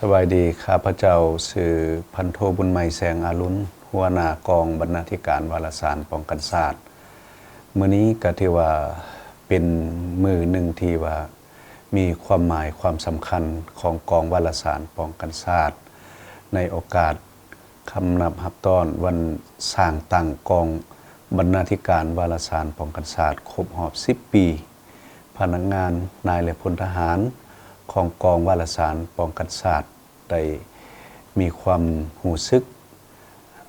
ສະບາຍດີ, ຂ້າພະເຈົ້າຊື່ພັນໂທ ບຸນໄມ ແສງອາລຸນ, ຫົວໜ້າກອງບັນນາທິການວາລະສານປ້ອງກັນຊາດ. ມື້ນີ້ກໍຖືວ່າເປັນມື້ໜຶ່ງທີ່ວ່າມີຄວາມໝາຍຄວາມສຳຄັນຂອງກອງວາລະສານປ້ອງກັນຊາດ ໃນໂອກາດ ຄຳນັບຮັບຕ້ອນວັນສ້າງຕັ້ງກອງບັນນາທິການວາລະສານປ້ອງກັນຊາດຄົບຮອບສິບປີ, ພະນັກງານ, ນາຍ ແລະ ພົນທະຫານຂອງກອງວາລະສານປ້ອງກັນຊາດ ໄດ້ມີຄວາມຮູ້ສຶກ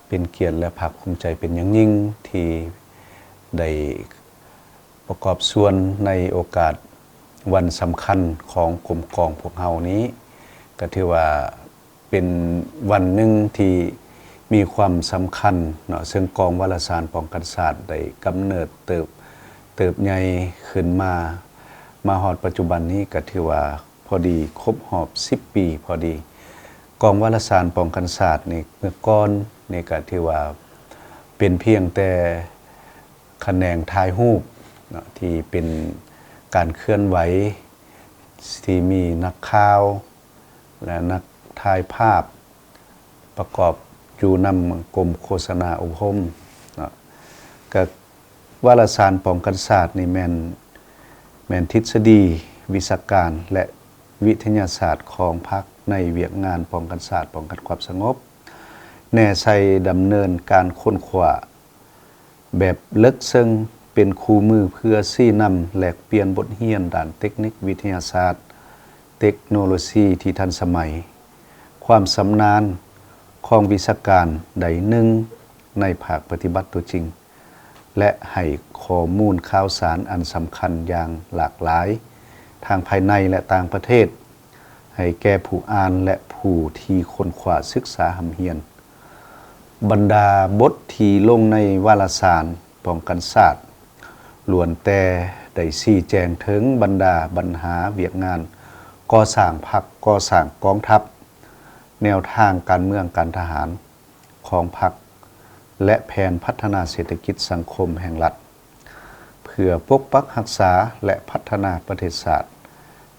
ເປັນກຽດ ແລະ ພາກພູມໃຈເປັນຢ່າງຍິ່ງ ທີ່ໄດ້ປະກອບສ່ວນໃນໂອກາດວັນສຳຄັນຂອງກົມກອງພວກເຮົານີ້. ກໍຖືວ່າ ເປັນວັນໜຶ່ງທີ່ມີຄວາມສຳຄັນເນາະ, ເຊິ່ງກອງວາລະສານປ້ອງກັນຊາດໄດ້ກຳເນີດເຕີບ ເຕີບໃຫຍ່ຂຶ້ນມາ, ມາຮອດປັດຈຸບັນນີ້ກໍຖືວ່າພໍດີຄົບຮອບສິບປີພໍດີ. ກອງວາລະສານປ້ອງກັນຊາດນີ້ ເມື່ອກ່ອນນີ້ກໍຖືວ່າເປັນພຽງແຕ່ຂະແໜງຖ່າຍຮູບເນາະ ທີ່ເປັນການເຄື່ອນໄຫວ ທີ່ມີນັກຂ່າວ ແລະ ນັກຖ່າຍພາບປະກອບຢູ່ນຳກົມໂຄສະນາອົບຮົມເນາະ. ກະວາລະສານປ້ອງກັນຊາດນີ້ແມ່ນ ແມ່ນທິດສະດີ, ວິຊາການ ແລະ ວິທະຍາສາດຂອງພັກໃນວຽກງານປ້ອງກັນຊາດ, ປ້ອງກັນຄວາມສະຫງົບ, ແນໃສ່ດຳເນີນການຄົ້ນຄວ້າ ແບບເລິກເຊິ່ງ ເປັນຄູ່ມືເພື່ອຊີ້ນຳແລກປ່ຽນບົດຮຽນດ້ານເຕັກນິກວິທະຍາສາດ, ເຕັກໂນໂລຊີທີ່ທັນສະໄໝ, ຄວາມຊຳນານຂອງວິຊາການໃດໜຶ່ງໃນພາກປະຕິບັດຕົວຈິງ ແລະ ໃຫ້ຂໍ້ມູນຂ່າວສານອັນສຳຄັນຢ່າງຫຼາກຫຼາຍ ທັງພາຍໃນ ແລະ ຕ່າງປະເທດ ໃຫ້ແກ່ຜູ້ອ່ານ ແລະ ຜູ້ທີ່ຄົ້ນຄວ້າສຶກສາຮ່ຳຮຽນ. ບັນດາບົດທີ່ລົງໃນວາລະສານປ້ອງກັນຊາດ ລ້ວນແຕ່ໄດ້ຊີ້ແຈງເຖິງບັນດາບັນຫາວຽກງານກໍ່ສ້າງພັກ, ກໍ່ສ້າງກອງທັບ, ແນວທາງການເມືອງການທະຫານຂອງພັກ ແລະ ແຜນພັດທະນາເສດຖະກິດສັງຄົມແຫ່ງລັດ ເພື່ອປົກປັກຮັກສາ ແລະ ພັດທະນາປະເທດຊາດ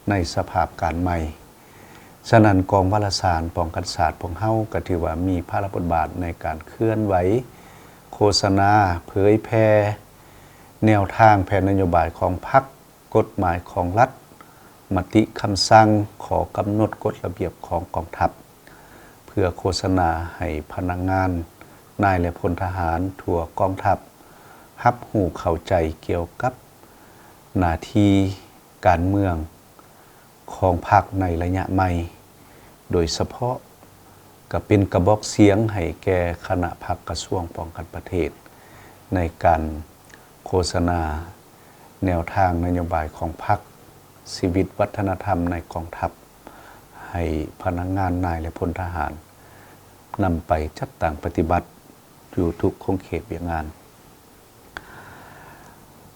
ໃນສະພາບການໃໝ່. ສະນັ້ນ ກອງວາລະສານປ້ອງກັນຊາດພວກເຮົາກໍຖືວ່າມີພາລະບົດບາດໃນການເຄື່ອນໄຫວ, ໂຄສະນາ, ເຜີຍແຜ່ແນວທາງແຜນນະໂຍບາຍຂອງພັກ, ກົດໝາຍຂອງລັດ, ມະຕິຄຳສັ່ງ, ຂໍ້ກຳນົດ, ກົດລະບຽບຂອງກອງທັບ ເພື່ອໂຄສະນາໃຫ້ພະນັກງານ, ນາຍ ແລະ ພົນທະຫານທົ່ວກອງທັບ ຮັບຮູ້ເຂົ້າໃຈກ່ຽວກັບໜ້າທີ່ການເມືອງຂອງພັກໃນໄລຍະໃໝ່, ໂດຍສະເພາະກໍເປັນກະບອກສຽງໃຫ້ແກ່ຄະນະພັກກະຊວງປ້ອງກັນປະເທດ ໃນການໂຄສະນາແນວທາງນະໂຍບາຍຂອງພັກ, ຊີວິດວັດທະນະທຳໃນກອງທັບ ໃຫ້ພະນັກງານ, ນາຍ ແລະ ພົນທະຫານ ນຳໄປຈັດຕັ້ງປະຕິບັດຢູ່ທຸກຂົງເຂດວຽກງານ.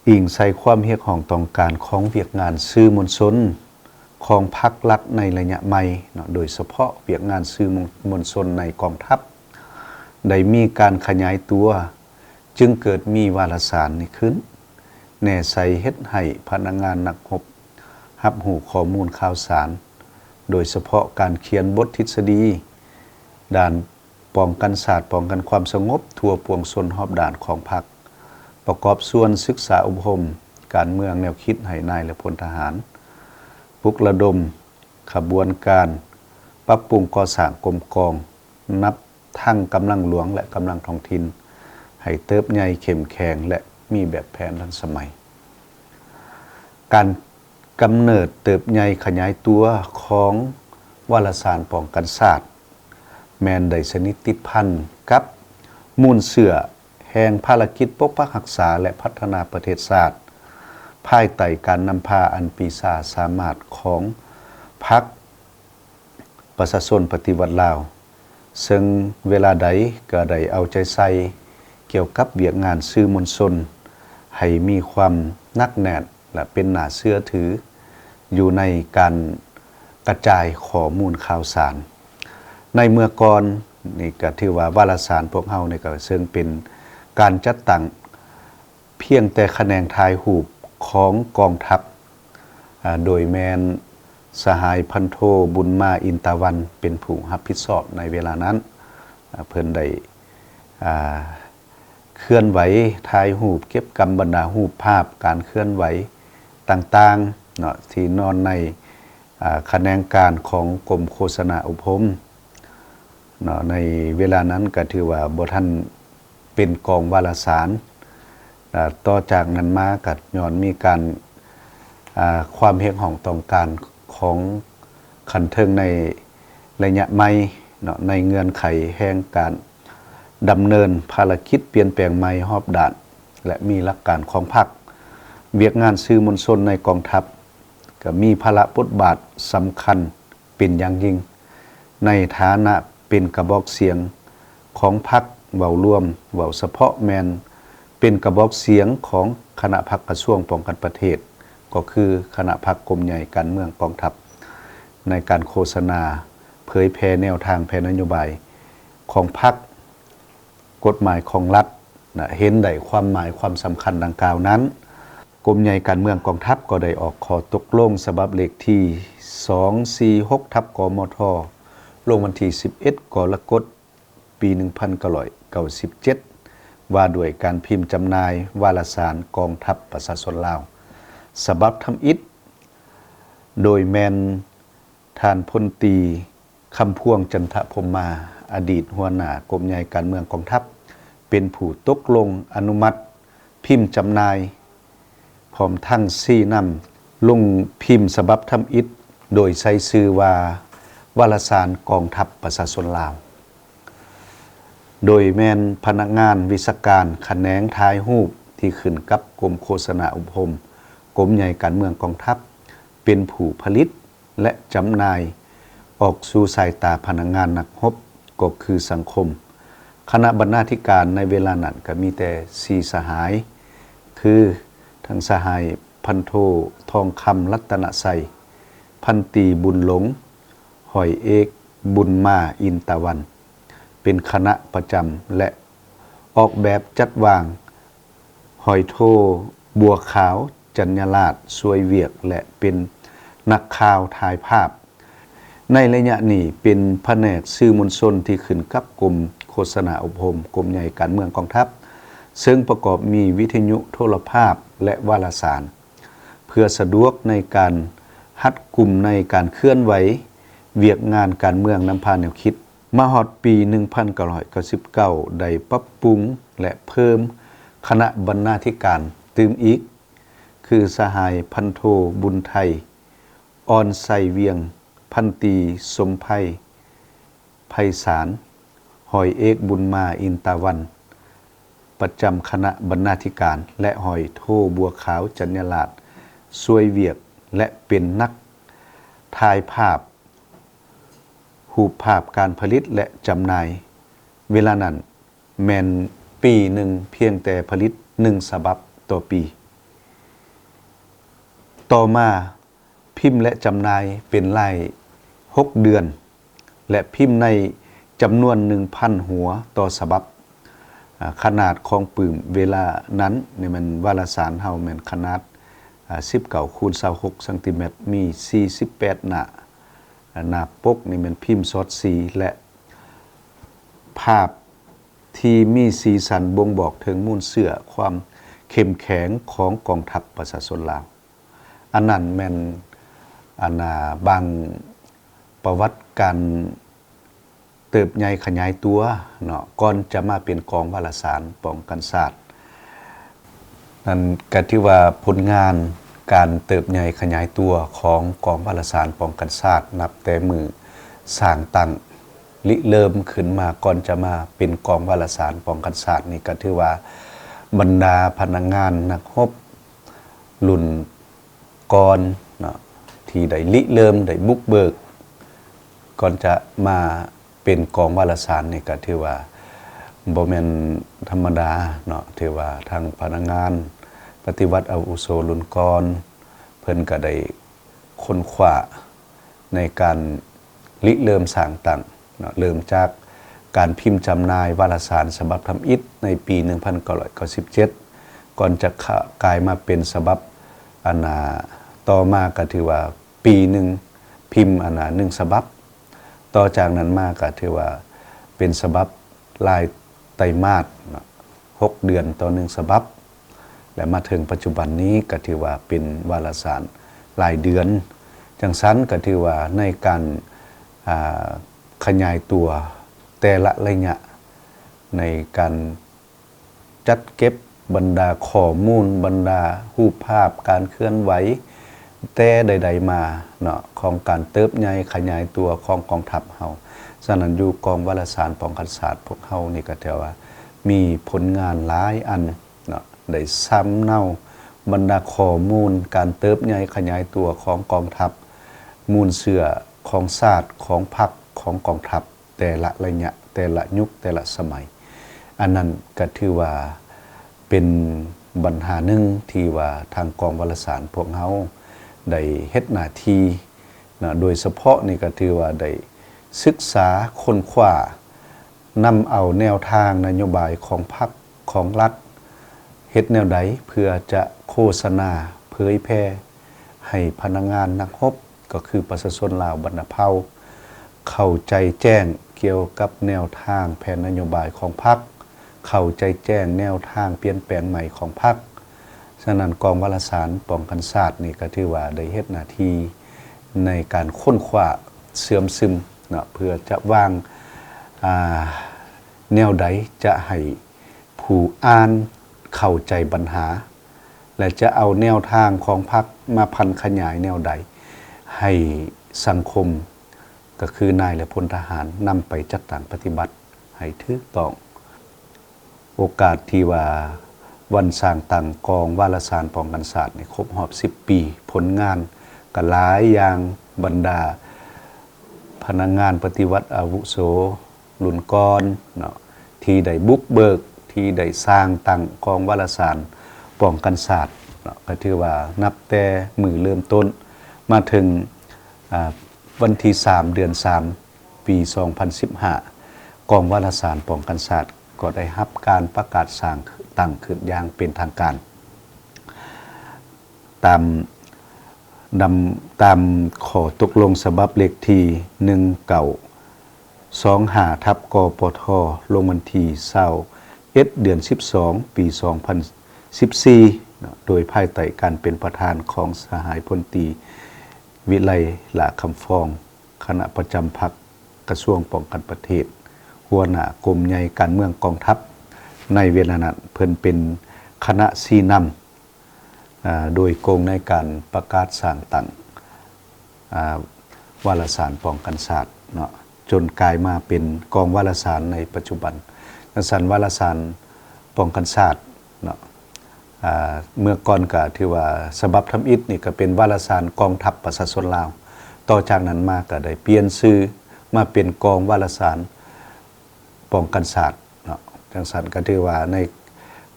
ອີງໃສ່ຄວາມຮຽກຮ້ອງຕ້ອງການຂອງວຽກງານສື່ມວນຊົນຂອງພັກລັດໃນໄລຍະໃໝ່ເນາະ, ໂດຍສະເພາະວຽກງານສື່ມວນຊົນໃນກອງທັບ ໄດ້ມີການຂະຫຍາຍຕົວ, ຈຶ່ງເກີດມີວາລະສານນີ້ຂຶ້ນ, ແນໃສ່ເຮັດໃຫ້ພະນັກງານນັກຮົບຮັບຮູ້ຂໍ້ມູນຂ່າວສານ, ໂດຍສະເພາະການຂຽນບົດທິດສະດີດ້ານປ້ອງກັນຊາດ, ປ້ອງກັນຄວາມສະຫງົບທົ່ວປວງຊົນຮອບດ້ານຂອງພັກ, ປະກອບສ່ວນສຶກສາອົບຮົມການເມືອງແນວຄິດໃຫ້ນາຍ ແລະ ພົນທະຫານ, ປຸກລະດົມຂະບວນການປັບປຸງກໍ່ສ້າງກົມກອງ, ນັບ ທັງກຳລັງຫຼວງ ແລະ ກຳລັງທ້ອງຖິ່ນ ໃຫ້ເຕີບໃຫຍ່ເຂັ້ມແຂງ ແລະ ມີແບບແຜນທັນສະໄໝ. ການກຳເນີດເຕີບໃຫຍ່ຂະຫຍາຍຕົວຂອງວາລະສານປ້ອງກັນຊາດ ແມ່ນໄດ້ສະໜິດຕິດພັນກັບມູນເຊື້ອແຫ່ງພາລະກິດປົກປັກຮັກສາ ແລະ ພັດທະນາປະເທດຊາດ ພາຍໃຕ້ການນຳພາອັນປີຊາສາມາດຂອງພັກ ປະຊາຊົນປະຕິວັດລາວ, ເຊິ່ງເວລາໃດກໍໄດ້ເອົາໃຈໃສ່ກ່ຽວກັບວຽກງານສື່ມວນຊົນໃຫ້ມີຄວາມໜັກແໜ້ນ ແລະ ເປັນໜ້າເຊື່ອຖືຢູ່ໃນການກະຈາຍຂໍ້ມູນຂ່າວສານ. ໃນເມື່ອກ່ອນນີ້ກໍຖືວ່າວາລະສານພວກເຮົານີ້ກໍເຊິ່ງເປັນການຈັດຕັ້ງ ພຽງແຕ່ຂະແໜງຖ່າຍຮູບຂອງກອງທັບ, ອາ, ໂດຍແມ່ນ ສະຫາຍພັນໂທ ບຸນມາ ອິນຕາວັນ ເປັນຜູ້ຮັບຜິດຊອບໃນເວລານັ້ນ. ອາ ເພິ່ນໄດ້ ອາ ເຄື່ອນໄຫວ ຖ່າຍຮູບ ເກັບກຳບັນດາຮູບພາບການເຄື່ອນໄຫວຕ່າງໆເນາະ ທີ່ນອນໃນ ອາ ຂະແໜງການຂອງກົມໂຄສະນາອົບຮົມເນາະ. ໃນເວລານັ້ນກໍຖືວ່າບໍ່ທັນເປັນກອງວາລະສານ. ອາ ຕໍ່ຈາກນັ້ນມາກໍຍ້ອນມີການ ອາ ຄວາມຮຽກຮ້ອງຕ້ອງການຂອງຂັ້ນເທິງໃນໄລຍະໃໝ່ເນາະ ໃນເງື່ອນໄຂແຫ່ງການ ດຳເນີນພາລະກິດປ່ຽນແປງໃໝ່ຮອບດ້ານ ແລະ ມີຫຼັກການຂອງພັກ. ວຽກງານສື່ມວນຊົນໃນກອງທັບ ກໍມີພາລະບົດບາດສຳຄັນເປັນຢ່າງຍິ່ງ ໃນຖານະເປັນກະບອກສຽງຂອງພັກ ເວົ້າລວມ, ເວົ້າສະເພາະແມ່ນເປັນກະບອກສຽງຂອງຄະນະພັກກະຊວງປ້ອງກັນປະເທດ, ກໍຄືຄະນະພັກກົມໃຫຍ່ການເມືອງກອງທັບ ໃນການໂຄສະນາ ເຜີຍແຜ່ແນວທາງແຜນນະໂຍບາຍຂອງພັກ, ກົດໝາຍຂອງລັດນະ ເຫັນໄດ້ຄວາມໝາຍຄວາມສຳຄັນດັ່ງກ່າວນັ້ນ, ກົມໃຫຍ່ການເມືອງກອງທັບກໍໄດ້ອອກຂໍ້ຕົກລົງສະບັບເລກທີສອງສີ່ຫົກ ທັບ ກມທ ລົງວັນທີສິບເອັດ ກໍລະກົດ ປີໜຶ່ງພັນເກົ້າຮ້ອຍເກົ້າສິບເຈັດ ວ່າດ້ວຍການພິມຈຳໜ່າຍວາລະສານກອງທັບປະຊາຊົນລາວ ສະບັບທຳອິດ ໂດຍແມ່ນທ່ານ ພົນຕີ ຄຳພວງ ຈັນທະພົມມາ ອະດີດຫົວໜ້າກົມໃຫຍ່ການເມືອງກອງທັບ ເປັນຜູ້ຕົກລົງອະນຸມັດພິມຈຳໜ່າຍ ພ້ອມທັງຊີ້ນຳລົງພິມສະບັບທຳອິດ ໂດຍໃຊ້ຊື່ວ່າ ວາລະສານກອງທັບປະຊາຊົນລາວ. ໂດຍແມ່ນພະນັກງານວິຊາການຂະແໜງຖ່າຍຮູບທີ່ຂຶ້ນກັບກົມໂຄສະນາອົບຮົມ ກົມໃຫຍ່ການເມືອງກອງທັບ ເປັນຜູ້ຜະລິດ ແລະ ຈຳໜ່າຍອອກສູ່ສາຍຕາພະນັກງານນັກຮົບ ກໍຄືສັງຄົມ. ຄະນະບັນນາທິການໃນເວລານັ້ນກໍມີແຕ່ສີ່ສະຫາຍ ຄື ທັງສະຫາຍພັນໂທ ທອງຄຳ ລັດຕະນະໄຊ, ພັນຕີ ບຸນຫຼົງ, ຮ້ອຍເອກ ບຸນມາ ອິນຕາວັນ ເປັນຄະນະປະຈຳ ແລະ ອອກແບບຈັດວາງ, ຮ້ອຍໂທ ບົວຂາວ ຈັນຍາລາດ ຊ່ວຍວຽກ ແລະ ເປັນນັກຂ່າວຖ່າຍພາບ. ໃນໄລຍະນີ້ເປັນພະແນກສື່ມວນຊົນທີ່ຂຶ້ນກັບກົມໂຄສະນາອົບຮົມ ກົມໃຫຍ່ການເມືອງກອງທັບ ເຊິ່ງປະກອບມີວິທະຍຸ, ໂທລະພາບ ແລະ ວາລະສານ ເພື່ອສະດວກໃນການຮັດກຸມໃນການເຄື່ອນໄຫວວຽກງານການເມືອງນຳພາແນວຄິດ. ມາຮອດປີໜຶ່ງພັນເກົ້າຮ້ອຍເກົ້າສິບເກົ້າ ໄດ້ປັບປຸງ ແລະ ເພີ່ມຄະນະບັນນາທິການຕື່ມອີກ ຄື ສະຫາຍພັນໂທ ບຸນໄທ ອ່ອນໄຊວຽງ, ພັນຕີ ສົມໄພ ໄພສານ, ຮ້ອຍເອກ ບຸນມາ ອິນຕາວັນ ປະຈຳຄະນະບັນນາທິການ ແລະ ຮ້ອຍໂທ ບົວຂາວ ຈັນຍາລາດ ຊ່ວຍວຽກ ແລະ ເປັນນັກຖ່າຍພາບ ຮູບພາບການຜະລິດ ແລະ ຈຳໜ່າຍ. ເວລານັ້ນແມ່ນປີໜຶ່ງພຽງແຕ່ຜະລິດໜຶ່ງສະບັບຕໍ່ປີ. ຕໍ່ມາ ພິມ ແລະ ຈຳໜ່າຍເປັນລາຍຫົກເດືອນ ແລະ ພິມໃນຈຳນວນໜຶ່ງພັນຫົວຕໍ່ສະບັບ. ອາ ຂະໜາດຂອງປຶ້ມເວລານັ້ນນີ້ແມ່ນ ວາລະສານເຮົາແມ່ນຂະໜາດ ອາ ສິບເກົ້າຄູນຊາວຫົກຊັງຕີແມັດ ມີສີ່ສິບແປດໜ້າ. ອາ ໜ້າປົກນີ້ແມ່ນພິມສອດສີ ແລະ ພາບທີ່ມີສີສັນບົ່ງບອກເຖິງມູນເຊື້ອຄວາມເຂັ້ມແຂງຂອງກອງທັບປະຊາຊົນລາວ. ອັນນັ້ນແມ່ນ ອັນນາ ບາງປະຫວັດການເຕີບໃຫຍ່ຂະຫຍາຍຕົວເນາະ ກ່ອນຈະມາເປັນກອງວາລະສານປ້ອງກັນຊາດ. ນັ້ນກະຖືວ່າຜົນງານການເຕີບໃຫຍ່ຂະຫຍາຍຕົວຂອງກອງວາລະສານປ້ອງກັນຊາດ ນັບແຕ່ມື້ສ້າງຕັ້ງລິເລີ່ມຂຶ້ນມາ ກ່ອນຈະມາເປັນກອງວາລະສານປ້ອງກັນຊາດນີ້ ກະຖືວ່າບັນດາພະນັກງານນັກຮົບ ລຸ້ນກ່ອນເນາະ ທີ່ໄດ້ລິເລີ່ມ ໄດ້ບຸກເບີກ ກ່ອນຈະມາເປັນກອງວາລະສານນີ້ ກະຖືວ່າບໍ່ແມ່ນທຳມະດາເນາະ. ຖືວ່າທາງພະນັກງານປະຕິວັດອາວຸໂສລຸ້ນກ່ອນ ເພິ່ນກະໄດ້ ຄົ້ນຄວ້າໃນການລິເລີ່ມສ້າງຕັ້ງເນາະ ເລີ່ມຈາກການພິມຈຳໜ່າຍວາລະສານສະບັບທຳອິດໃນປີໜຶ່ງພັນເກົ້າຮ້ອຍເກົ້າສິບເຈັດ ກ່ອນຈະຂະ ກາຍມາເປັນສະບັບ ອັນນາ ຕໍ່ມາ ກະຖືວ່າປີໜຶ່ງ ພິມອັນນ່າໜຶ່ງສະບັບ. ຕໍ່ຈາກນັ້ນມາກໍຖືວ່າເປັນສະບັບລາຍໄຕມາດເນາະ ຫົກເດືອນຕໍ່ໜຶ່ງສະບັບ ແລະ ມາເຖິງປັດຈຸບັນນີ້ກໍຖືວ່າເປັນວາລະສານລາຍເດືອນ. ຈັ່ງຊັ້ນກໍຖືວ່າໃນການ ອ່າ ຂະຫຍາຍຕົວແຕ່ລະໄລຍະ ໃນການ ຈັດເກັບບັນດາຂໍ້ມູນ, ບັນດາຮູບພາບການເຄື່ອນໄຫວແຕ່ໃດໆມາເນາະ ຂອງການເຕີບໃຫຍ່ຂະຫຍາຍຕົວຂອງກອງທັບເຮົາ. ສະນັ້ນ ຢູ່ກອງວາລະສານປ້ອງກັນຊາດພວກເຮົານີ້ ກໍຖືວ່າມີຜົນງານຫຼາຍອັນເນາະ ໄດ້ສຳເນົາບັນດາຂໍ້ມູນການເຕີບໃຫຍ່ຂະຫຍາຍຕົວຂອງກອງທັບ, ມູນເຊື້ອຂອງຊາດ, ຂອງພັກ, ຂອງກອງທັບ ແຕ່ລະໄລຍະ, ແຕ່ລະຍຸກ, ແຕ່ລະສະໄໝ. ອັນນັ້ນກໍຖືວ່າເປັນບັນຫາໜຶ່ງທີ່ວ່າທາງກອງວາລະສານພວກເຮົາໄດ້ເຮັດໜ້າທີ່ນະ, ໂດຍສະເພາະນີ້ກໍຖືວ່າໄດ້ສຶກສາຄົ້ນຄວ້າ ນຳເອົາແນວທາງນະໂຍບາຍຂອງພັກ, ຂອງລັດ, ເຮັດແນວໃດເພື່ອຈະໂຄສະນາເຜີຍແຜ່ໃຫ້ພະນັກງານນັກຮົບ ກໍຄືປະຊາຊົນລາວບັນດາເຜົ່າ ເຂົ້າໃຈແຈ້ງກ່ຽວກັບແນວທາງແຜນນະໂຍບາຍຂອງພັກ, ເຂົ້າໃຈແຈ້ງແນວທາງປ່ຽນແປງໃໝ່ຂອງພັກ. ສະນັ້ນ ກອງວາລະສານປ້ອງກັນຊາດນີ້ກໍຖືວ່າໄດ້ເຮັດໜ້າທີ່ໃນການຄົ້ນຄວ້າເຊື່ອມຊຶມເນາະ ເພື່ອຈະວາງ ອ່າ ແນວໃດຈະໃຫ້ຜູ້ອ່ານເຂົ້າໃຈບັນຫາ ແລະ ຈະເອົາແນວທາງຂອງພັກມາຜັນຂະຫຍາຍແນວໃດໃຫ້ສັງຄົມ ກໍຄືນາຍ ແລະ ພົນທະຫານນຳໄປຈັດຕັ້ງປະຕິບັດໃຫ້ຖືກຕ້ອງ. ໂອກາດທີ່ວ່າວັນສ້າງຕັ້ງກອງວາລະສານປ້ອງກັນຊາດໃນຄົບຮອບສິບປີ, ຜົນງານກໍຫຼາຍຢ່າງ, ບັນດາພະນັກງານປະຕິວັດອາວຸໂສ ລຸ້ນກ່ອນເນາະ ທີ່ໄດ້ບຸກເບີກ ທີ່ໄດ້ສ້າງຕັ້ງກອງວາລະສານປ້ອງກັນຊາດເນາະ ກໍຖືວ່ານັບແຕ່ມື້ເລີ່ມຕົ້ນມາເຖິງ ອາ ວັນທີສາມ ເດືອນສາມ ປີສອງພັນສິບຫ້າ ກອງວາລະສານປ້ອງກັນຊາດກໍໄດ້ຮັບການປະກາດສ້າງຕັ້ງຂຶ້ນຢ່າງເປັນທາງການ ຕາມ ດຳ ຕາມຂໍ້ຕົກລົງສະບັບເລກທີ ໜຶ່ງເກົ້າສອງຫ້າ ທັບ ກປທ ລົງວັນທີຊາວເອັດ ເດືອນສິບສອງ ປີສອງພັນສິບສີ່ເນາະ ໂດຍພາຍໃຕ້ການເປັນປະທານຂອງສະຫາຍພົນຕີ ວິໄລ ຫຼ້າຄຳຟອງ ຄະນະປະຈຳພັກກະຊວງປ້ອງກັນປະເທດ, ຫົວໜ້າກົມໃຫຍ່ການເມືອງກອງທັບ. ໃນເວລານັ້ນ ເພິ່ນເປັນຄະນະຊີ້ນຳ ອາ ໂດຍກົງໃນການປະກາດສ້າງຕັ້ງ ອາ ວາລະສານປ້ອງກັນຊາດເນາະ ຈົນກາຍມາເປັນກອງວາລະສານໃນປັດຈຸບັນ. ຈັ່ງຊັ້ນ ວາລະສານປ້ອງກັນຊາດເນາະ ອາ ເມື່ອກ່ອນກໍຖືວ່າສະບັບທຳອິດນີ້ກໍເປັນວາລະສານກອງທັບປະຊາຊົນລາວ, ຕໍ່ຈາກນັ້ນມາກໍໄດ້ປ່ຽນຊື່ມາເປັນກອງວາລະສານ ປ້ອງກັນຊາດເນາະ. ຈັ່ງຊັ້ນກໍຖືວ່າໃນ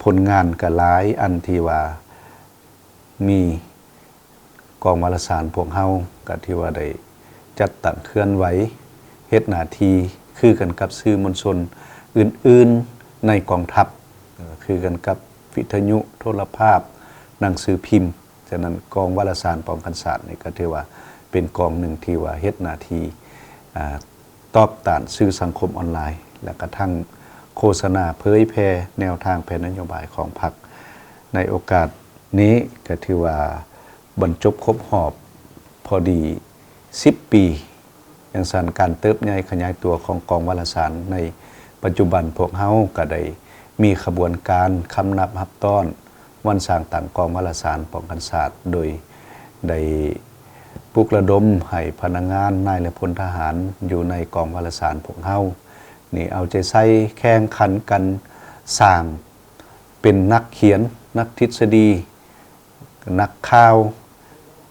ຜົນງານກໍຫຼາຍອັນທີ່ວ່າມີກອງວາລະສານພວກເຮົາກໍຖືວ່າໄດ້ຈັດຕັ້ງເຄື່ອນໄຫວ ເຮັດໜ້າທີ່ຄືກັນກັບສື່ມວນຊົນອື່ນໆໃນກອງທັບ, ຄືກັນກັບວິທະຍຸ, ໂທລະພາບ, ໜັງສືພິມ. ສະນັ້ນ ກອງວາລະສານປ້ອງກັນຊາດນີ້ກໍຖືວ່າເປັນກອງໜຶ່ງທີ່ວ່າເຮັດໜ້າທີ່ ອາ ຕອບຕ້ານສື່ສັງຄົມອອນລາຍ ແລະ ກະທັ່ງໂຄສະນາເຜີຍແຜ່ແນວທາງແຜນນະໂຍບາຍຂອງພັກ. ໃນໂອກາດນີ້ກໍຖືວ່າບັນຈົບຄົບຮອບພໍດີສິບປີ. ຈັ່ງຊັ້ນ ການເຕີບໃຫຍ່ຂະຫຍາຍຕົວຂອງກອງວາລະສານໃນປັດຈຸບັນ ພວກເຮົາກໍໄດ້ມີຂະບວນການຄຳນັບຮັບຕ້ອນ ວັນສ້າງຕັ້ງກອງວາລະສານປ້ອງກັນຊາດ ໂດຍໄດ້ປຸກລະດົມໃຫ້ພະນັກງານ, ນາຍ ແລະ ພົນທະຫານຢູ່ໃນກອງວາລະສານພວກເຮົານີ້ ເອົາໃຈໃສ່ແຂ່ງຂັນກັນສ້າງເປັນນັກຂຽນ, ນັກທິດສະດີ, ນັກຂ່າວ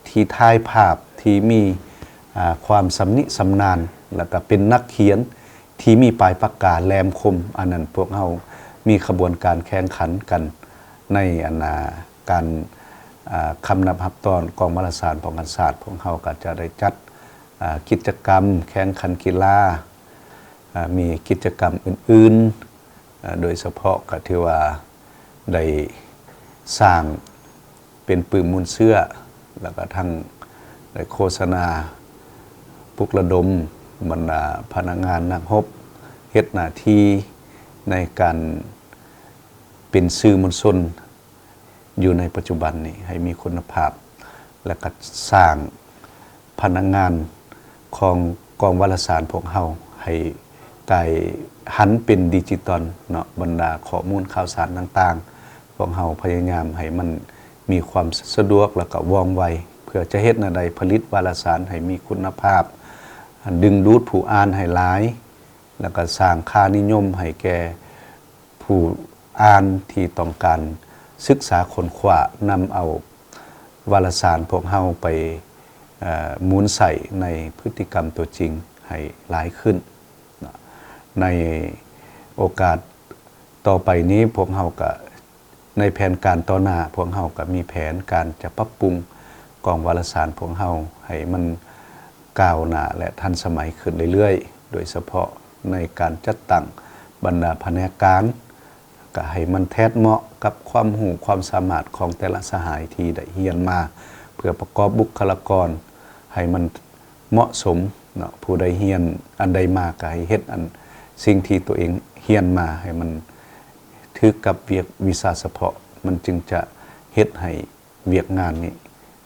ທີ່ຖ່າຍພາບ ທີ່ມີ ອາ ຄວາມຊຳນິຊຳນານ ແລ້ວກໍເປັນນັກຂຽນທີ່ມີປາຍປາກກາແຫຼມຄົມ. ອັນນັ້ນ ພວກເຮົາມີຂະບວນການແຂ່ງຂັນກັນໃນ ອັນນ່າ ການ ອາ ຄຳນັບຮັບຕ້ອນກອງວາລະສານປ້ອງກັນຊາດ. ພວກເຮົາກໍຈະໄດ້ຈັດ ອາ ກິດຈະກຳແຂ່ງຂັນກິລາ, ອາ ມີກິດຈະກຳອື່ນໆ ອາ ໂດຍສະເພາະກໍຖືວ່າໄດ້ສ້າງເປັນປຶ້ມມູນເຊື້ອ ແລ້ວກໍທັງໄດ້ໂຄສະນາ ປຸກລະດົມບັນດາພະນັກງານນັກຮົບເຮັດໜ້າທີ່ໃນການເປັນສື່ມວນຊົນຢູ່ໃນປັດຈຸບັນນີ້ໃຫ້ມີຄຸນນະພາບ ແລະກະສ້າງພະນັກງານຂອງກອງວາລະສານພວກເຮົາໃຫ້ກາຍຫັນເປັນດິຈິຕອນເນາະ ບັນດາຂໍ້ມູນຂ່າວສານຕ່າງໆ ພວກເຮົາພະຍາຍາມໃຫ້ມັນມີຄວາມສະດວກ ແລະກະວ່ອງໄວ ເພື່ອຈະເຮັດແນວໃດຜະລິດວາລະສານໃຫ້ມີຄຸນນະພາບ ດຶງດູດຜູ້ອ່ານໃຫ້ຫຼາຍ ແລະກະສ້າງຄ່ານິຍົມໃຫ້ແກ່ຜູ້ອ່ານທີ່ຕ້ອງການສຶກສາຄົ້ນຄວ້າ ນຳເອົາວາລະສານພວກເຮົາໄປ ເອີ ໝູນໃຊ້ໃນພຶດຕິກຳຕົວຈິງໃຫ້ຫຼາຍຂຶ້ນເນາະ. ໃນໂອກາດຕໍ່ໄປນີ້ ພວກເຮົາກະ ໃນແຜນການຕໍ່ໜ້າ ພວກເຮົາກະມີແຜນການຈະປັບປຸງກອງວາລະສານພວກເຮົາໃຫ້ມັນກ້າວໜ້າ ແລະ ທັນສະໄໝຂຶ້ນເລື້ອຍໆ ໂດຍສະເພາະໃນການຈັດຕັ້ງບັນດາພະແນກການ ກະໃຫ້ມັນແທດເໝາະກັບຄວາມຮູ້ຄວາມສາມາດຂອງແຕ່ລະສະຫາຍທີ່ໄດ້ຮຽນມາ ເພື່ອປະກອບບຸກຄະລາກອນໃຫ້ມັນເໝາະສົມເນາະ. ຜູ້ໃດຮຽນອັນໃດມາກະໃຫ້ເຮັດອັນ ສິ່ງທີ່ຕົວເອງຮຽນມາໃຫ້ມັນຖືກກັບວຽກວິຊາສະເພາະ ມັນຈຶ່ງຈະເຮັດໃຫ້ວຽກງານນີ້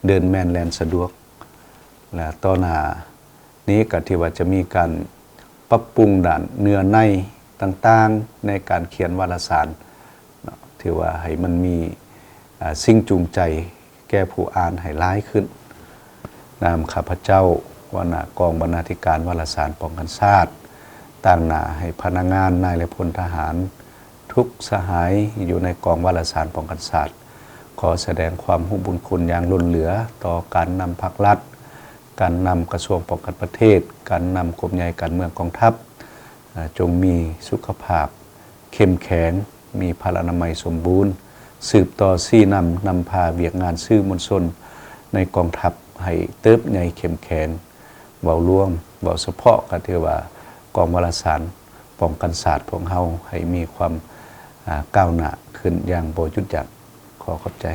ເດີນແມ່ນແລ່ນສະດວກ ແລະ ຕໍ່ໜ້ານີ້ກະຖືວ່າຈະມີການປັບປຸງດ້ານເນື້ອໃນຕ່າງໆ ໃນການຂຽນວາລະສານເນາະ ຖືວ່າໃຫ້ມັນມີ ອາ ສິ່ງຈູງໃຈແກ່ຜູ້ອ່ານໃຫ້ຫຼາຍຂຶ້ນ. ນາມຂ້າພະເຈົ້າ ຫົວໜ້າກອງບັນນາທິການວາລະສານປ້ອງກັນຊາດ ຕາງໜ້າໃຫ້ພະນັກງານ ນາຍ ແລະ ພົນທະຫານ ທຸກສະຫາຍຢູ່ໃນກອງວາລະສານປ້ອງກັນຊາດ ຂໍສະແດງຄວາມຮູ້ບຸນຄຸນຢ່າງລົ້ນເຫຼືອຕໍ່ການນຳພັກລັດ, ການນຳກະຊວງປ້ອງກັນປະເທດ, ການນຳກົມໃຫຍ່ການເມືອງກອງທັບ, ອາ ຈົ່ງມີສຸຂະພາບເຂັ້ມແຂງ, ມີພະລານາໄມສົມບູນ, ສືບຕໍ່ຊີ້ນຳນຳພາວຽກງານສື່ມວນຊົນໃນກອງທັບໃຫ້ເຕີບໃຫຍ່ເຂັ້ມແຂງ. ເວົ້າລວມ, ເວົ້າສະເພາະກໍຖືວ່າກອງວາລະສານປ້ອງກັນຊາດພວກເຮົາໃຫ້ມີຄວາມ ອາ ກ້າວໜ້າຂຶ້ນຢ່າງບໍ່ຢຸດຢັ້ງ. ຂໍຂອບໃຈ.